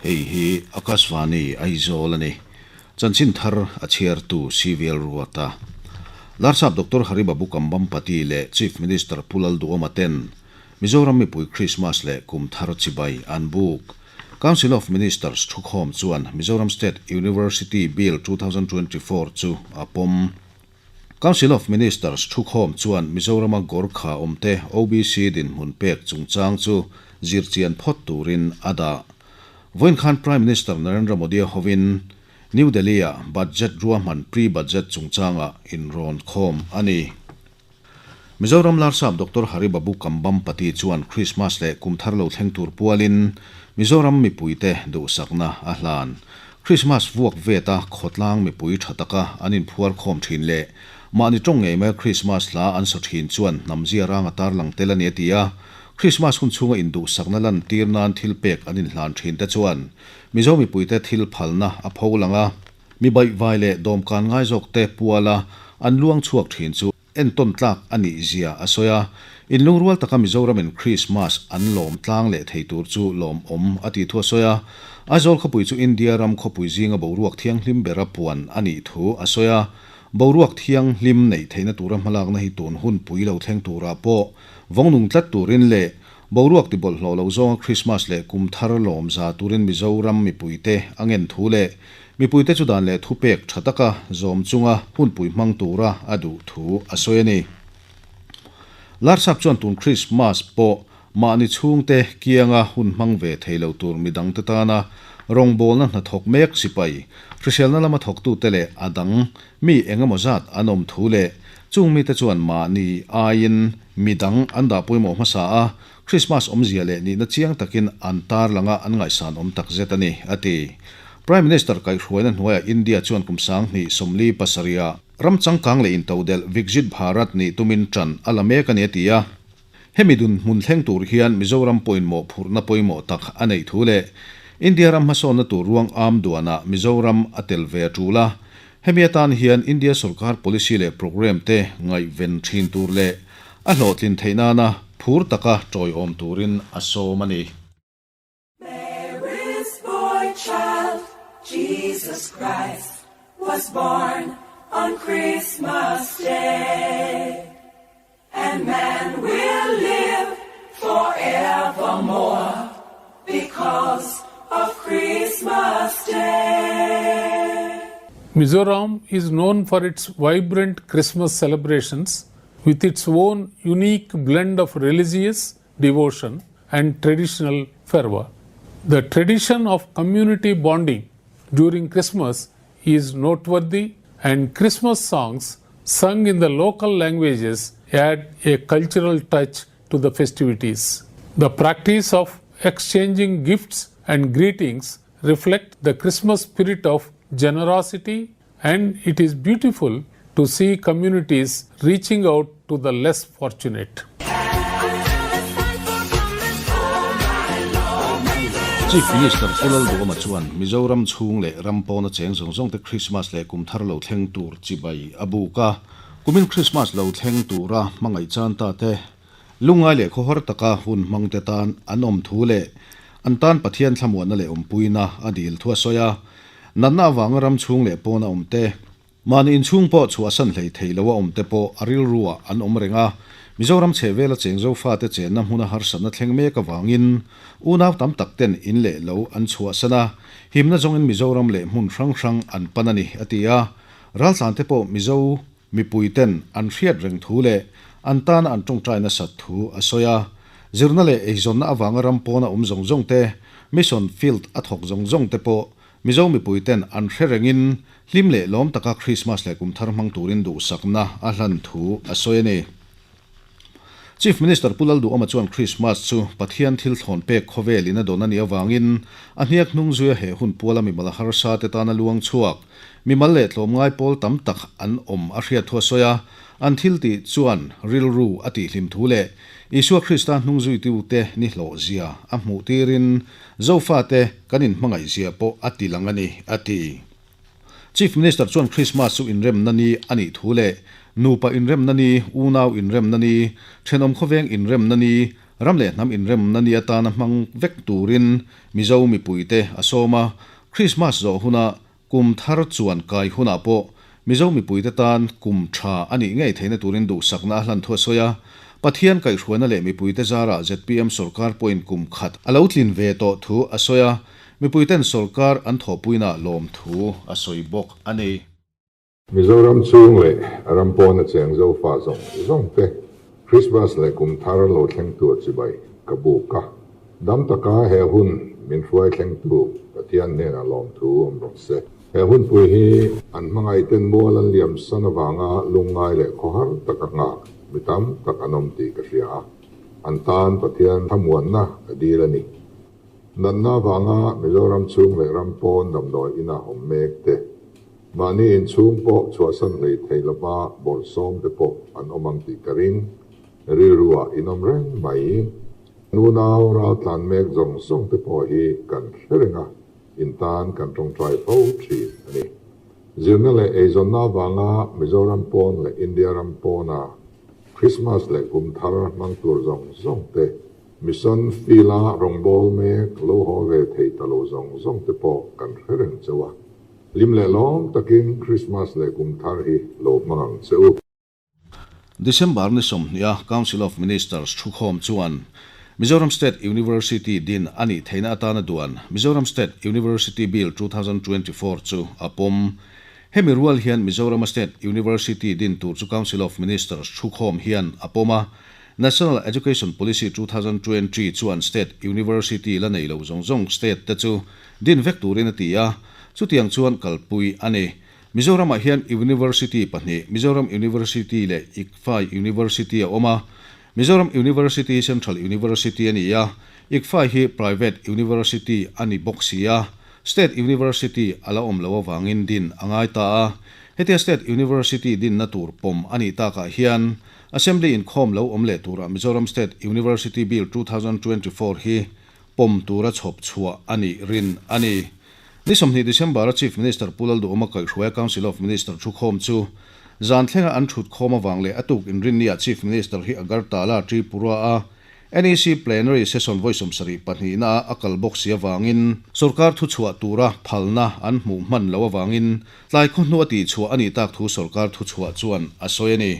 Hei hi Akashvani Aizawl a ni. Chanchin thar a chhiartu CVL Ruata. Larsap Doctor Haribabu Kambampati leh Chief Minister Pu Lalduhoma ten Mizoram mipui Krismas leh kum thar chibai an buk. Council of Ministers thukhawm chuan Mizoram State University Bill 2024 chu a pawm. Council of Ministers thukhawm chuan Mizorama Gorkha awmte OBC dinhmun pek chungchang chu zirchian phawt turin a dah. Vawiin khan Prime Minister Narendra Modi-a hovin New Delhi-ah Budget ruahman pre-budget chungchangah inrawn khawm a ni. Mizoram Larsap Doctor Hari Babu Kambhampati chuan Krismas leh kum thar lo thleng tur pualin Mizoram mipuite duhsakna a hlan. Krismas vuak veta khawtlang mipui tha taka an inphuar khawm thin leh mahni tawng ngei maia Krismas hla an sa thin chuan hnamzia rang a tarlang tel a ni a ti a. Krismas hun chhunga induhsakna lantir nan thil pek an inhlan thin te chuan Mizo mipuite thil phalna a pho lang a. Mi baihvai leh dawmkan ngai zawkte puala an luang chhuak thin chu entawn tlak a nih zia a sawi a, inlungrual taka Mizoramin Krismas an lawm tlang leh thei tur chu lawmawm a tih thu a sawi a. Aizawl khawpui chu India ram khawpui zinga boruak thianghlim bera puan a nih thu a sawi a, boruak thianghlim neih theihna tura hmalakna hi tun hun pui lo thleng turah pawh vawngnung tlat turin leh boruak tibawlhhlawh lo zawnga Krismas leh kum thar lawm za turin Mizoram mipuite a ngen thu leh Mipuite chu dan leh thupek tha taka zawm chunga hunpui hmang tura a duh thu a sawi a ni. Larsap chuan tun Krismas pawh mahni chhungte kianga hun hmang ve thei lo tur midangte tana rawngbawlna hnathawk mek sipai, hriselna lama thawktute leh a dang mi engemaw zat an awm thu leh chung mite chuan mahni aiin midang an dah pawimawh hmasa a, Krismas awmzia leh nihna chiang takin an tarlanga an ngaihsan awm tak zet a ni, a ti. Prime Minister kaihhruaina hnuaiah India chuan kum 2037 ah ram changkang leh intodelh Viksit Bharat nih tumin ṭan a la mek a ni a ti a. Hemi dunhmun thleng tur hian Mizoram pawhin mawhphurhna pawimawh tak a neih thu leh India ram hmasawnna tur ruang am duanah Mizoram a tel ve a ṭul a. Hemi atan hian India sorkar policy leh programme te ngaihven ṭhin tur leh A hlawhtlin theih nana phur taka tawiawm turin a sawm a ni. Mary's boy child, Jesus Christ, was born on Christmas Day, and man will live forevermore because of Christmas Day. Mizoram is known for its vibrant Christmas celebrations with its own unique blend of religious devotion and traditional fervor. The tradition of community bonding during Christmas is noteworthy, and Christmas songs sung in the local languages add a cultural touch to the festivities. The practice of exchanging gifts and greetings reflect the Christmas spirit of generosity, and it is beautiful to see communities reaching out to the less fortunate. Chief Minister Pu Lalduhoma chuan Mizoram chhung leh ram pawna cheng zawng zawngte Krismas leh kum thar lo thleng tur chibai a buk a. Kumin Krismas lo thleng tura hmangaih chan ta te, lungngai leh khawhar taka hun hmangte tan an awm thu leh an tan Pathian thlamuanna leh awmpuina a dil thu a sawi a. Natna avanga ram chhung leh pawna awm te, Mahni inchhung pawh chhuahsan hlei thei lo a awm te pawh a rilruah an awm reng a, Mizoram chhehvela cheng Zofate chenna hmuna harsatna thleng mek avangin unau tam tak ten in leh lo an chhuahsan a, himna zawngin Mizoram leh hmun hrang hrang an pan a ni, a ti a. Raltlan te pawh Mizo mipui ten an hriat reng thu leh an tana an tawngtai nasat thu a sawi a. Zirna leh eizawnna avanga ram pawna awm zawng zawng te, mission field a thawk zawng zawng te pawh Mizo mipui ten an hre rengin hlim leh lawm taka Krismas leh kum thar hmang turin duhsakna a hlan thu a sawi a ni. Chief Minister Pu Lalduhoma chuan Krismas chu Pathian thil thlawn pek khawvel in a dawn a nih avangin a hniak hnung zuia he hun puala mimal harsa te tana luang chhuak mimal leh tlawmngai pawl tam tak an awm a hriat thu a sawi a, an thil tih chuan rilru a tihhlim thu leh Isua Krista hnung zuitute ni hlawh zia a hmuh tirin Zofate kan inhmangaih zia pawh a ti lang a ni, a ti. Chief Minister chuan Krismas chu inremna ni a nih thu leh nupa inremna ni, unau inremna ni, thenawm khawveng inremna ni, ram leh hnam inremna ni atana hmang vek turin Mizo mipuite a sawm a. Krismas zawh huna kum thar chuan kai hunah pawh Mizo mipuite tan kum tha a nih ngei theihna turin duhsakna a hlan thu a sawi a. Pathian kaihhruaina leh mipuite zarah zpm sorkar pawhin kum khat a lo tlin ve tawh thu a sawi a. Mipuiten sorkar an thawhpuina lawmthu a sawi bawk a ni. Mizoram chhung leh ram pawna cheng Zofa zawng zawng te Christmas leh kum thar lo thlengtu a chibai ka buk a. Dam taka he hun min hruai thlengtu Pathian hnenah lawmthu awm rawh se. He hunpui hi an hmangaihten mual an liam san avanga lungngai leh khawhar taka nghak mi tam tak an awm tih ka hria a, an tan Pathian thlamuanna ka dil a ni. Natna avanga Mizoram chhung leh ram pawn damdawi ina awm mek te, mahni inchhung pawh chhuahsan hlei thei lova bawrhsawm te pawh an awm ang tih ka ring. Rilruah in awm reng mai. Nunau raltlan mek zawng zawng te pawh hi kan hre reng a, in tan kan tawngtai fo thin a ni. Zirna leh eizawnna avanga Mizoram pawn leh India ram pawna Krismas leh kum thar hmang tur zawng zawng te, Mission field-a rawngbâwl mek lo haw ve thei ta lo zawng zawng te pawh kan hre reng cheu a. Hlim leh lawm takin Krismas leh kum thar hi lo hmang ang che u. December ni 20 a Council of Ministers thukhawm chuan Mizoram State University din a nih theihna atana duan Mizoram State University Bill 2024 chu a pawm. Hemi rual hian Mizorama State University din tur chu Council of Ministers thukhawm hian a pawm a, National Education Policy 2020 chuan State University la nei lo zawng zawng state te chu din vek turin a ti a, chutiang chuan kalpui a ni. Mizoramah hian University pahnih, Mizoram University leh ICFAI University a awm a. Mizoram University hi Central University a ni a, ICFAI hi Private University a ni bawk si a, State University a la awm loh avangin din a ngai ta a. Hetia State University dinna tur pawm a nih takah hian Assembly inkhawm lo awm leh turah Mizoram State University Bill 2024 hi pawm tura chhawp chhuah a nih rin a ni. Ni 20 December-a Chief Minister Pu Lalduhawma kaihhruaia Council of Minister thukhawm chu zan thlenga an thut khawm avang leh a tuk inrinniah Chief Minister hi Agartala, Tripura-a NEC Plenary Session vawi 72 naah a kal bawk si avangin sorkar thuchhuah tura phalna an hmuh hman loh avangin tlai khawhnu a tihchhuah a nih tak thu sorkar thuchhuah chuan a sawi a ni.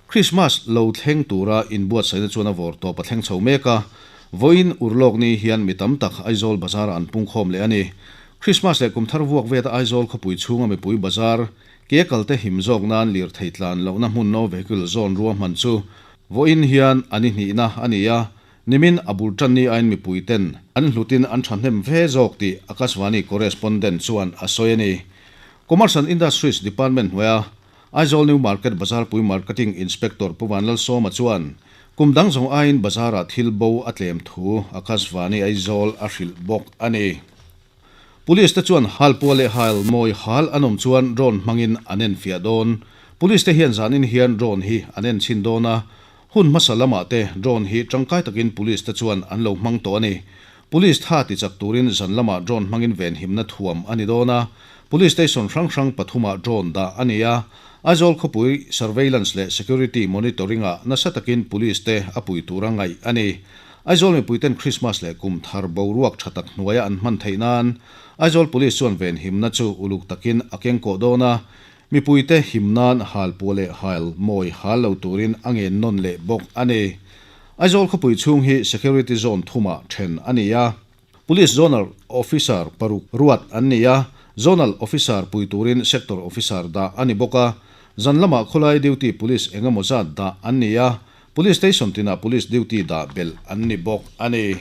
Krismas lo thleng tura inbuatsaihna chuan a vawr tawp a thleng chho mek a, vawiin urlawk ni hian mi tam tak Aizawl bazar-ah an pungkhawm leh a ni. Krismas leh kum thar vuak veta Aizawl khawpui chhunga mipui bazar ke kalte him zawk nan lirthei tlan lohna hmun no vehicle zone ruahman chu vawiin hian a ni hnihna a ni a, nimin a bul tan ni aiin mipuiten an hlutin an thahnem ve zawk tih Akashvani correspondent chuan a sawi a ni. Commerce and Industries Department hnuaia Aizawl New Market Bazarpui Marketing Inspector Pu Vanlalsawma chuan kum dang zawng aiin bazarah thil bo a tlem thu Akashvani Aizawl a hrilh bawk a ni. Police te chuan halpuah leh hal mawi hal an awm chuan drone hmangin an enfiah dawn. Police te hian zanin hian drone hi an enchhin dawn a, hun hmasa lamah te drone hi tangkai takin police te chuan an lo hmang tawh a ni. Police tha tichak turin zan lamah drone hmangin venhimna thuam a ni dawn a, Police station hrang hrang pathumah drone dah a ni a, Aizawl khawpui surveillance leh security monitoring-ah nasa takin police te a pui tura ngaih a ni. Aizawl mipuiten Christmas leh kum thar boruak tha tak hnuaia an hman theih nan Aizawl Police chuan venhimna chu uluk takin a kengkawh dawn a, mipuite him nan halpuah leh hal mawi hal lo turin a ngen nawn leh bawk a ni. Aizawl khawpui chhung hi security zone thumah then a ni a. Police Zonal Officer paruk ruat an ni a, Zonal Officer pui turin Sector Officer dah a ni bawk a. Zan lamah khawlai duty Police eng emaw zat dah an ni a, Police Station tinah Police duty dah belh an ni bawk a ni.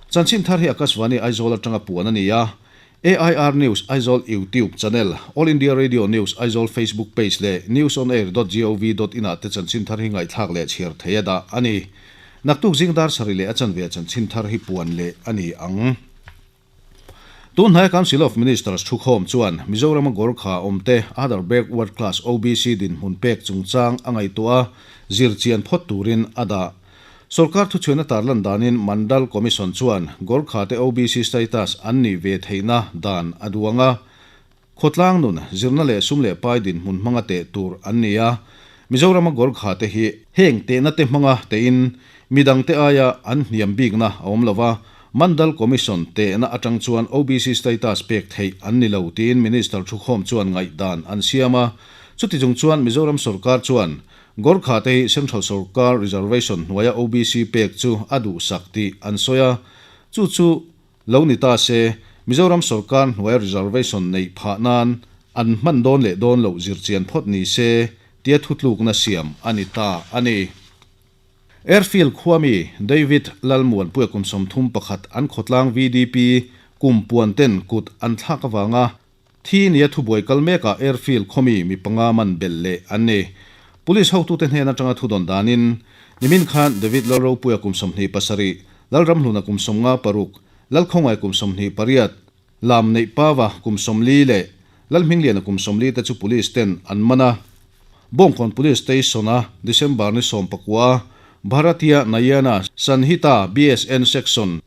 Chanchin thar hi Akashvani Aizawl atanga puan a ni a, AIR News Aizawl YouTube channel, All India Radio News Aizawl Facebook page leh newsonair.gov.in ah te chanchin thar hi ngaihthlak leh chhiar thei a dah a ni. Naktuk zing dar sarih leh a chanve chanchin thar hi puan leh a ni ang. Tunhnaia Council of Ministers thukhawm chuan Mizorama Gorkha awmte Other Backward Class, OBC, dinhmun pek chungchang a ngaihtuah a, zirchian phawt turin a dah. Sorkar thuchhuahna tarlan danin Mandal Commission chuan Gorkha te OBC status an nih ve theihna dan a duang a. Khawtlang nun, zirna leh sum leh pai dinhmun hmanga teh tur an ni a. Mizorama Gorkha te hi heng tehna te hmanga tehin midangte aia an hniam bikna a awm lo va, Mandal Commission tehna atang chuan OBC status pek theih an ni lo tiin Minister thukhawm chuan ngaihdan an siam a. Chuti chung chuan Mizoram sorkar chuan Gorkha te hi Central sorkar reservation hnuaia OBC pek chu a duhsak tih an sawi a, chu chu lo ni ta se Mizoram sorkar hnuaia reservation neih phah nan an hman dawn leh dawn loh zirchian phawt ni se tia thutlukna siam a ni ta a ni. Airfield khuami David Lalmuanpuia kum 31 an khawtlang VDP kum puan ten kut an thlak avanga thi nia thubuai kal mekah Airfield khawmi mi panga man belh leh an ni. Police hotute hnen atanga thudawn danin nimin khan David Lalropuia kum 27, Lalramhluna kum 56, Lalkhawngai kum 28, Lam neih Pava kum 40 leh Lalhmingliana kum 40 te chu Police ten an man a. Bawngkawn Police Station-a December ni 19 Bharatiya Nayana Sanhita BSN Section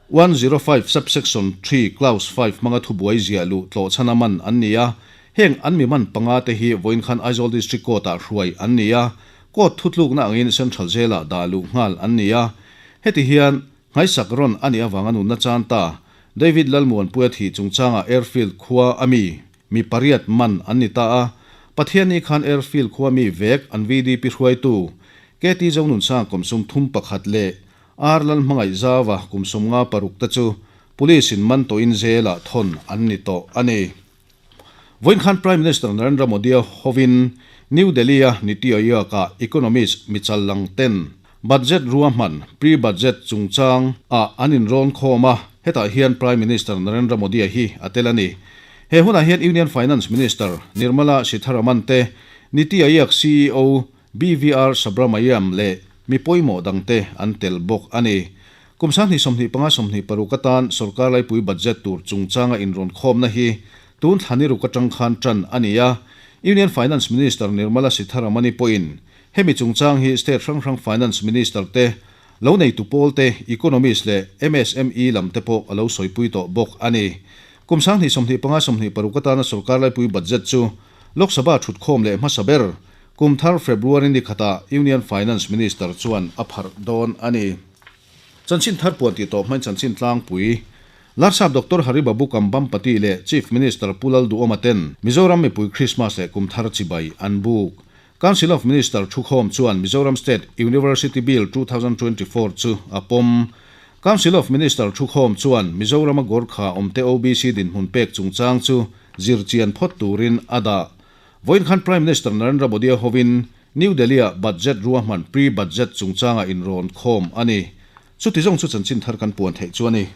105 Subsection 3 Clause 5 hmanga thubuai ziah luh tlawhchhana man an ni a. Heng an mi man panga te hi vawiin khan Aizawl District Court-ah hruai an ni a. Court thutlukna angin Central Jail-ah dah luh nghal an ni a. Heti hian Nghaisak rawn a nih avanga nunna chan ta David Lalmuanpuia thih chungchangah Airfield khua a mi mi pariat man an ni ta a, Pathianni khan Airfield khua mi vek an VDP hruaitu KT Zonunsang kum 31 leh R Lalhmangaih Zauva kum 56 te chu Police in man tawhin jail-ah thawn an ni tawh a ni. Vawiin khan Prime Minister Narendra Modi-a hovin New Delhi-a Niti Aayog-ah economist michal lang ten budget ruahman, pre-budget, chungchang ah an inrawn khawm a, hetah hian Prime Minister Narendra Modi-a hi a tel a ni. He hunah hian Union Finance Minister Nirmala Sitharaman te, Niti Aayog CEO BVR Subrahmanyam leh mi pawimawh dangte an tel bawk a ni. Kum 2025 26 atan sorkar laipui budget tur chungchanga inrawn khawmna hi tun thla ni ruk atang khan tan a ni a. Union Finance Minister Nirmala Sitharamani pawhin hemi chungchang hi state hrang hrang Finance Minister te, lo neitu pawl te, economist leh MSME lam te pawh a lo sawipui tawh bawk a ni. Kum 2025 26 atana sorkar laipui budget chu Lok Sabha thutkhawm leh hmasa ber kum thar February ni khatah Union Finance Minister chuan a pharh dawn a ni. Chanchin thar puan tih tawh hmain chanchin tlangpui Larsap Doctor Hari Babu Kambhampati leh Chief Minister Pu Lalduhoma ten Mizoram mipui Christmas leh kum thar chibai an buk. Council of Minister thukhawm chuan Mizoram State University Bill 2024 chu a pawm. Council of Minister thukhawm chuan Mizorama Gorkha awmte OBC dinhmun pek chungchang chu zirchian phawt turin a dah. Vawiin khan Prime Minister Narendra Modi-a hovin New Delhi-ah budget ruahman, pre-budget, chungchanga inrawn khawm a ni. Chuti zawng chu chanchin thar kan puan theih chu a ni.